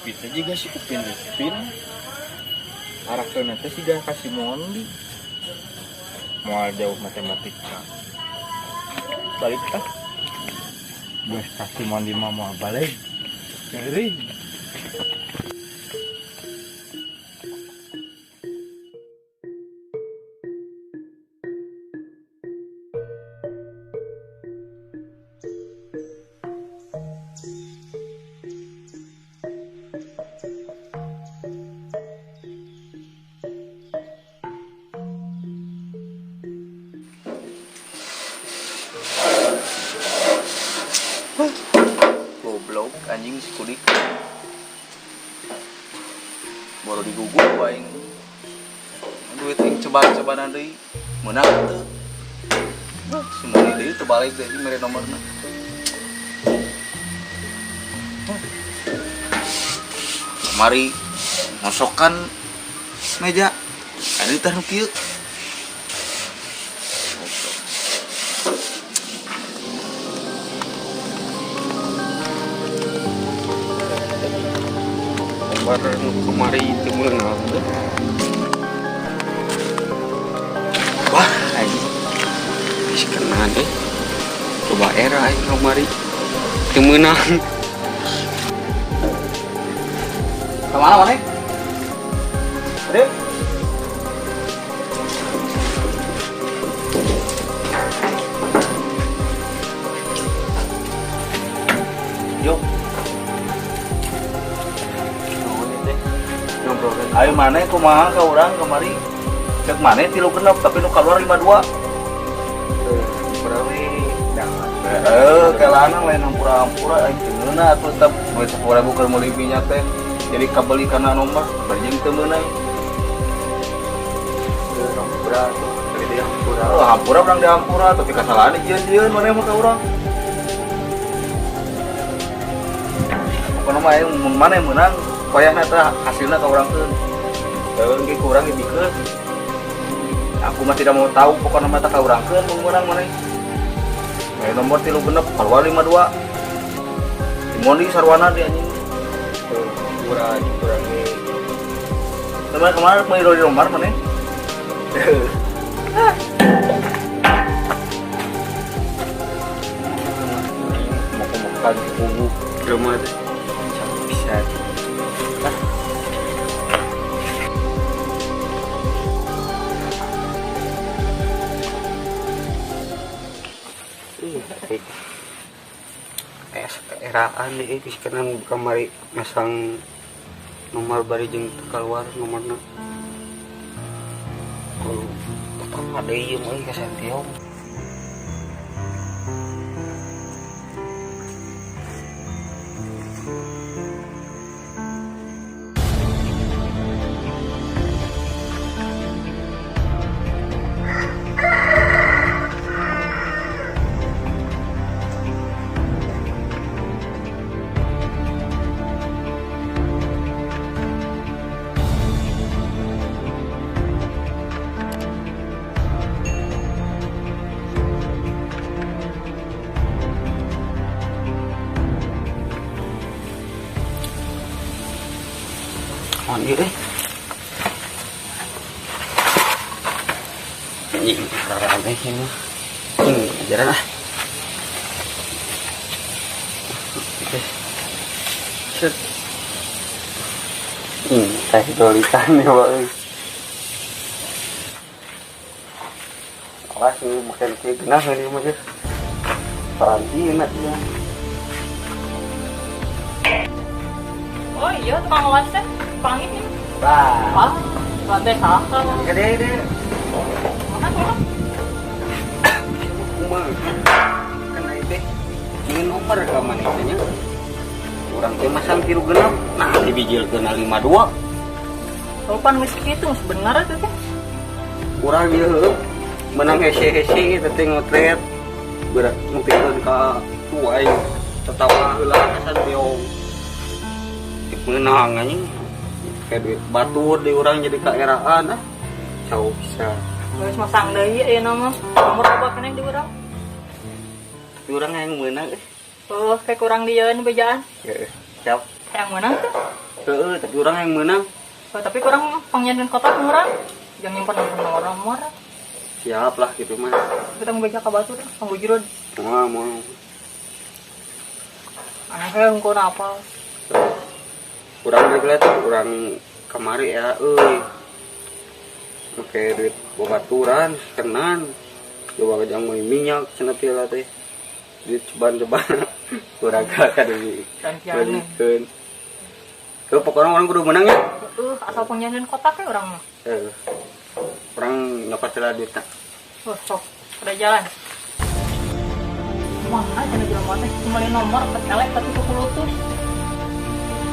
Kopi teh juga si Upin Ipin. Arahkeun teh siga ka si Mondi. Moal jauh matematika. Balik ah. Geus ka si Mondi mah moal balik. Geuring. Goblok anjing si kudik. Baru digugur aing. Duit aing ceban-cebanan deui. Meunang teu? Wah, si Moni deui teu balik deui mere nomorna. Mari ngosokan meja. Aya teh nu kieu. Nomor nu kemari teu meunang. Wah, anjing. Geus kena deh. Coba era aing kamari. Teu meunang. Kemana mana? Dek. Yuk. Ayo mana kumaha ka urang kamari? Cek mana tilu genep tapi nu keluar 52. Hampura we. Kelana lain hampura-hampura aing teu ngeunah atuh tetep duit 10.000 keur meuli minyak teh. Jadi kabeli kana nomor bari jeung teu meunang. Hampura tuh, gede hampura. Oh, hampura urang di hampura tapi kasalahan dijieun-jieun maneh mah ka urang. Pokona mah aing mun maneh meunang wayahna teh hasilna ka urang keun. Heuh ge ku urang dibikeun. Aku mah tidak mau tahu pokona mah teh ka urang keun mun meunang maneh. Main nomor tilu genep keluar 52. Si Mondi sarwana di anjing. Tuh, hampura kurang ge. Kemarin kemarin mau di nomor maneh. Mau makan kubu rumah teh. Bisa. Eraan deh, geus kena kamari masang nomor bari jeung teu keluar nomorna. Kudu tetep ada ieu mah ka Sentiong. Mandi deh. Anjing, rame ini mah. Ajaran ah. Oke. Set. Teh dolitan nih, Pak. Awas nih, makan kieu genah ini mah ya. Karantina ya. Oh iya, tukang les teh. Pangit nih. Wah. Wah, lantai saha. Gede deh. Makan, makan. Kumaha? Kan aing teh ingin nomor ka maneh teh nya. Urang teh masang tilu genep, nah dibijilkeun 52. Kalau pan geus kitu geus bener atuh teh. Urang ieu heueuh menang hese-hese eta teh ngotret. Berat ngupikeun ka tu aing tetawa heula ka Santiong. Menang anjing. Kayak duit batur di urang jadi kaeraan ah. Jauh bisa. Geus masang deui ayeuna mah. Nomor apa keneh di urang? Di urang yang meunang euy. Oh, kayak kurang dia ini bejaan. Heeh, siap. Yang meunang tuh? Heeh, tapi urang yang menang. Oh, tapi kurang pangnyieun kotak murah. Jangan nyimpen nomor-nomor. Siap lah gitu mah. Kita mau baca ka batur, panggujurud. Moal moal. Aneh we hungkul apal. Urang rek lihat urang kamari ya euy. Make duit bobaturan kenan. Coba kejang meuli minyak cenah teh lah teh. Duit ceban-ceban. Urang ka deui. Balikeun. Heuh pokokna urang kudu menang ya. Heeh, asal pangnyieun kotak we urang mah. Heeh. Urang nyokot heula duitna. Oh, sok. Udah jalan. Wah, cenah jelema teh meuli nomor elek tapi kukulutus.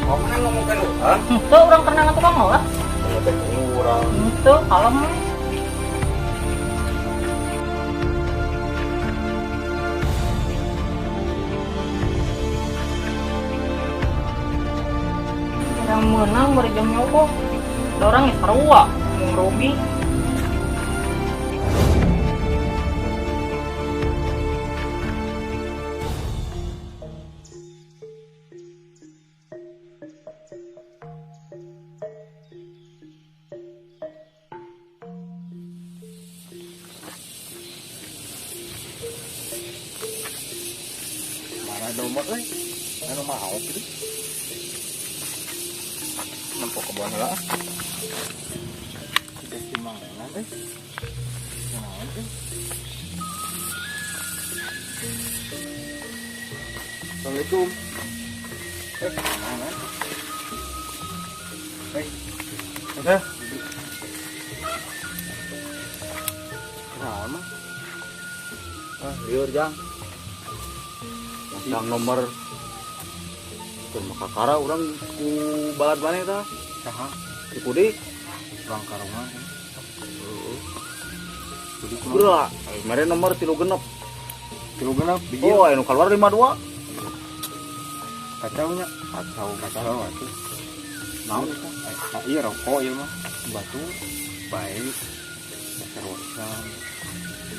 Oh, mana ngomongkeun urang? Henteu urang pernah tukang ngolah. Urang. Henteu, kalem. Yang menang bari jam nyokok. Da urang geus sarua, mung rugi. Mana domba euy? Anu mau kitu. Nempo kebon heula ah. Udah si mangan euy. Naon euy? Assalamualaikum. Mana? Eh. Kunaon mah? Ah, lieur jang. Yang nomor keur makakara urang ku balad maneh tah. Saha? Ku Kudik. Urang karungan. Heeh. Kudik kumaha? Kemarin nomor 36. 36 biji. Oh, anu keluar 52. Kacau nya. Kacau, kacau atuh. Naon eta? Iya rokok ieu mah. Batu baik. Terusan.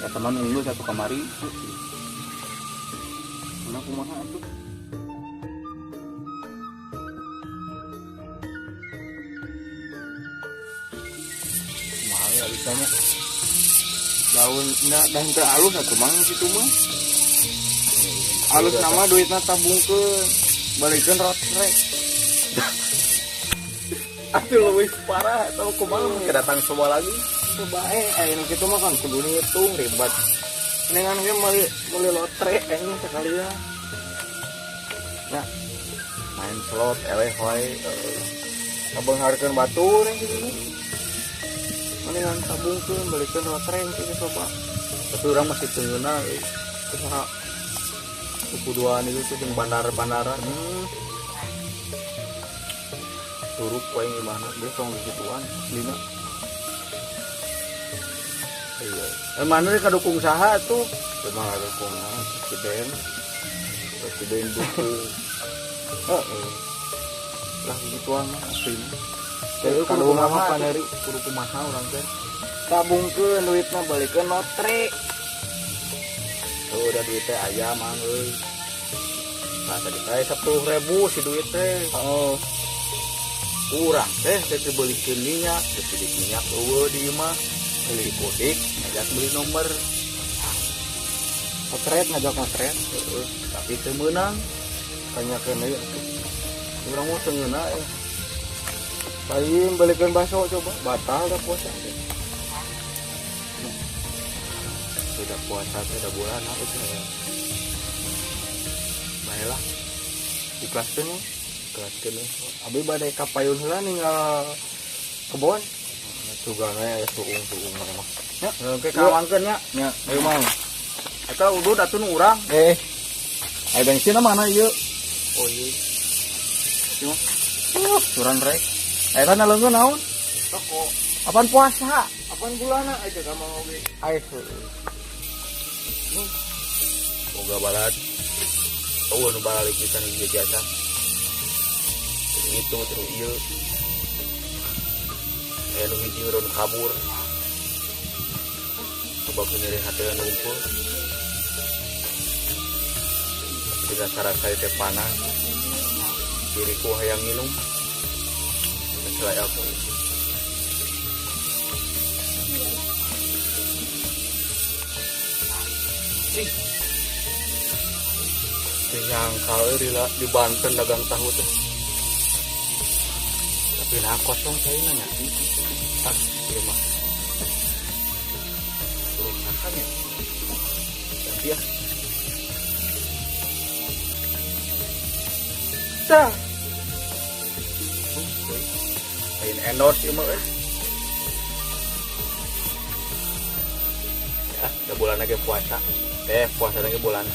Ya teman unggul satu kamari. Mana kumaha atuh? Kumaha ya bisanya? Daun nah dan teu alus atuh mang kitu mah. Alus nama duitna tabungkeun, balikeun rotrek. Atuh leuwih parah atau kumaha kedatang semua lagi. Coba aya nu kitu mah kan kudu ngitung ribet. Mendingan ge meuli lotre anjing sekalian. Ya. Main slot eleh wae kabeungharkeun batur yang kitu. Mendingan tabungkeun balikeun lotre kitu coba. Tapi urang masih teu ngeunah euy. Kumaha? Kuduan itu tuh jeung bandar-bandaran. Turuk wae gimana dia tong gituan lina. Iya. Mana rek kadukung saha atuh? Emang kadukung presiden. Presiden dukung. Heeh. Lah gituan mah asli. Heeh, kudu kumaha paneri, kudu kumaha urang teh. Tabungkeun duitna balikeun lotre. Heuh, da duit teh aya mang euy. Nah, tadi teh 10.000 si duit teh. Heeh. Kurang teh teh beulikeun minyak, teh minyak eueuh di imah. Beli kudik, ngajak beli nomor. Potret ngajak potret, heeh, tapi teu meunang. Tanyakeun deui atuh. Urang mah teu ngeunah eh. Lain balikeun baso coba, batal da puasa teh. Sudah puasa teh da bulan apa teh. Baelah. Ikhlaskeun ya. Ikhlaskeun we. Abi bade ka payun heula ninggal kebon. Sugana aya suung-suung mah. Nya, oke kawangkeun nya. Nya, ayo mang. Eta udud atuh nu urang. Aya bensin mana ieu? Oh iya. Ieu mah. Curan rek. Eta na leungeun naon? Toko. Apaan puasa? Apaan bulana aja ka mang oge. Ayo. Boga balad. Eueuh nu balik pisan ieu biasa. Itu terus ieu. Anu hiji urun kabur. Coba ku nyeri hate anu unggul. Tapi rasa-rasa teh panas. Diriku hayang minum. lah ilmu ieu. Cing. Teu nyangka euy di Banten dagang tahu teh. Tapi nah kosong caina nya. Ah, ieu mah. Kerusakan ya. Ganti ya. Tah. Lain endorse ieu mah euy. Ya, udah bulan lagi puasa. Puasa lagi bulan.